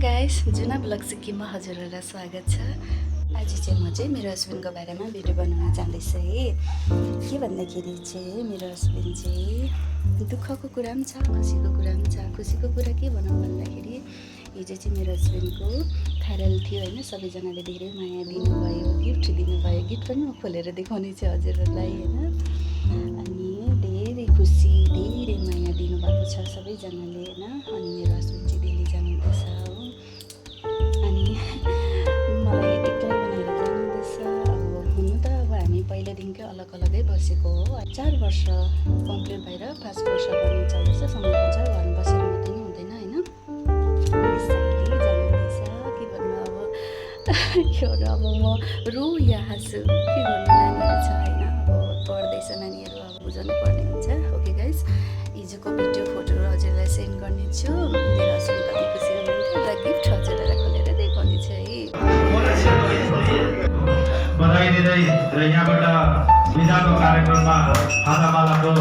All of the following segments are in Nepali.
गाइस, जुना ब्लग सिक्किममा हजुरहरूलाई स्वागत छ। आज चाहिँ म चाहिँ मेरो हस्बेन्डको बारेमा भिडियो बनाउन जाँदैछु है। के भन्दाखेरि चाहिँ मेरो हस्बेन्ड चाहिँ दुःखको कुरा पनि छ, खुसीको कुरा पनि छ। खुसीको कुरा के भनौँ भन्दाखेरि हिजो चाहिँ मेरो हस्बेन्डको फेरवेल थियो होइन। सबैजनाले धेरै माया दिनुभयो, गिफ्ट दिनुभयो। गिफ्ट पनि म खोलेर देखाउने छु हजुरहरूलाई होइन। अनि धेरै खुसी, धेरै माया दिनुभएको छ सबैजनाले होइन। अनि मेरो हस्बेन्ड चाहिँ दिल्ली जानुहुँदैछ हो। अनि मलाई एक्लै बनाएर जानुहुँदैछ। अब हुनु त अब हामी पहिलादेखिकै अलग अलगै बसेको हो। 4 वर्ष कम्प्लिट भएर 5 वर्ष पनि चल्दैछ। सँगै हुन्छ, घरमा बसेर मात्रै नै हुँदैन होइन। यसैले जानुहुँदैछ। के भन्नु अब के भन्नु, अब म रो या हाँसु के गर्नु, नानीहरू छ होइन। अब पढ्दैछ नानीहरू, अब बुझाउनु पर्ने हुन्छ। ओके गाइस, हिजोको भिडियो फोटोहरू हजुरलाई सेन्ड गर्नेछु। मेरो हस्बेन्ड कति खुसी हुनुहुन्थ्यो र गिफ्ट हजुरलाई खोलेर देखाउने छु है। बधाई दिँदै र यहाँबाट विदाको कार्यक्रममा खानामालाको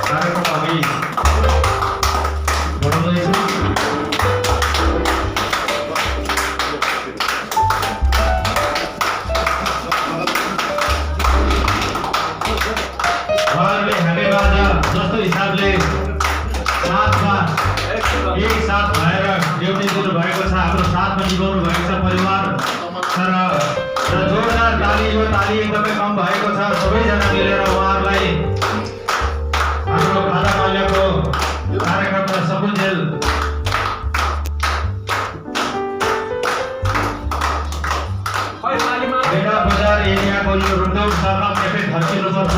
कार्यक्रम अघि बढाउँदैछु। उहाँहरूले हामीबाट जस्तो हिसाबले साथमा एक साथ भएर ड्युटी दिनुभएको छ, हाम्रो साथमा निभाउनु भएको छ परिवार र जोरदार ताली। यो ताली एकदमै कम भएको छ। सबैजना मिलेर उहाँहरूलाई हाम्रो खाना माल्याको कार्यक्रममा सकुन्जेल बेटा बजार एरियाको यो रुडौट सहरमा एफे फर्किनुपर्छ,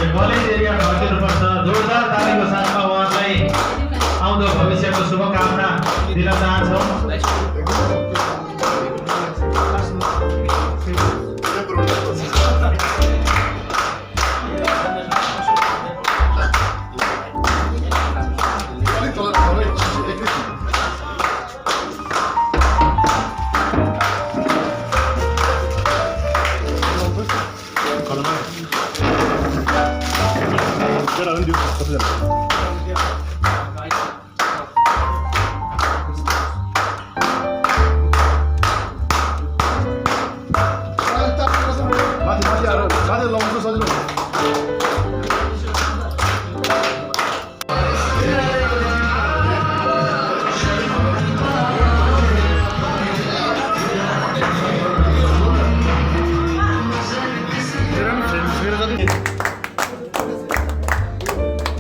यो कलेज एरिया फर्किनुपर्छ। जोरदार तालीको साथमा उहाँहरूलाई आउँदो भविष्यको शुभकामना दिन चाहन्छौँ।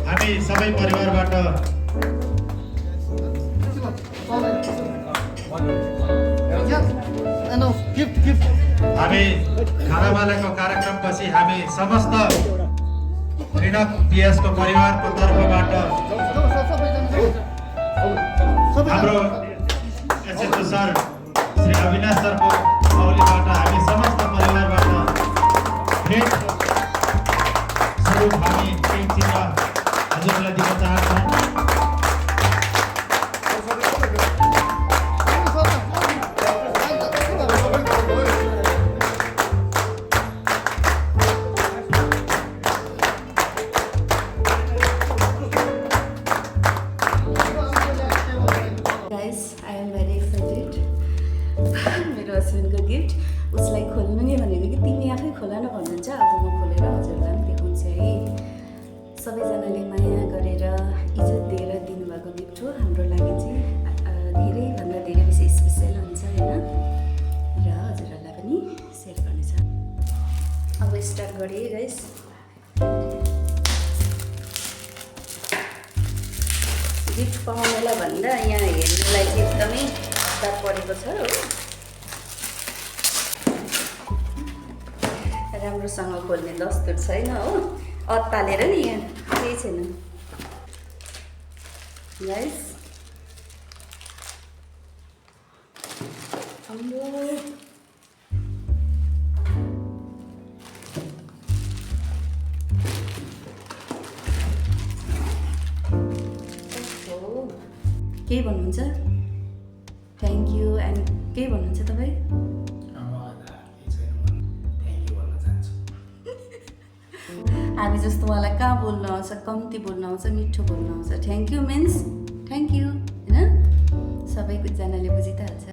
हामी सबै परिवारबाट हामी खानामालाको कार्यक्रमपछि हामी समस्त ऋणक पिएसको परिवारको तर्फबाट हाम्रो एसएसओ सर श्री अविनाश सरको औलीबाट हामी समस्त परिवारबाट भेट स्वरूप हामी पेन्सिल हजुरलाई दिन चाहन्छौँ। मेरो हस्बेन्डको गिफ्ट उसलाई खोल्नु नि भनेको कि तिमी आफै खोला न भन्नुहुन्छ। अब म खोलेर हजुरलाई पनि देखाउँछु है। सबैजनाले माया गरेर इज्जत दिएर दिनुभएको गिफ्ट हो। हाम्रो लागि चाहिँ धेरैभन्दा धेरै बेसी स्पेसल हुन्छ होइन। र हजुरहरूलाई पनि सेयर गर्नेछ। अब स्टार्ट गरेँ गाइस। गिफ्ट पाउनुलाई भन्दा यहाँ हेर्नुलाई चाहिँ एकदमै तार परेको छ हो। राम्रोसँग खोल्ने दस्तुर छैन हो, अत्तालेर नि यहाँ केही छैन गाइस। के भन्नुहुन्छ? थ्याङ्क यू एन्ड के भन्नुहुन्छ तपाईँ? हामी जस्तो उहाँलाई कहाँ बोल्न आउँछ, कम्ती बोल्न आउँछ, मिठो बोल्न आउँछ। Thank you means thank you होइन। सबैजनाले बुझि त हाल्छ।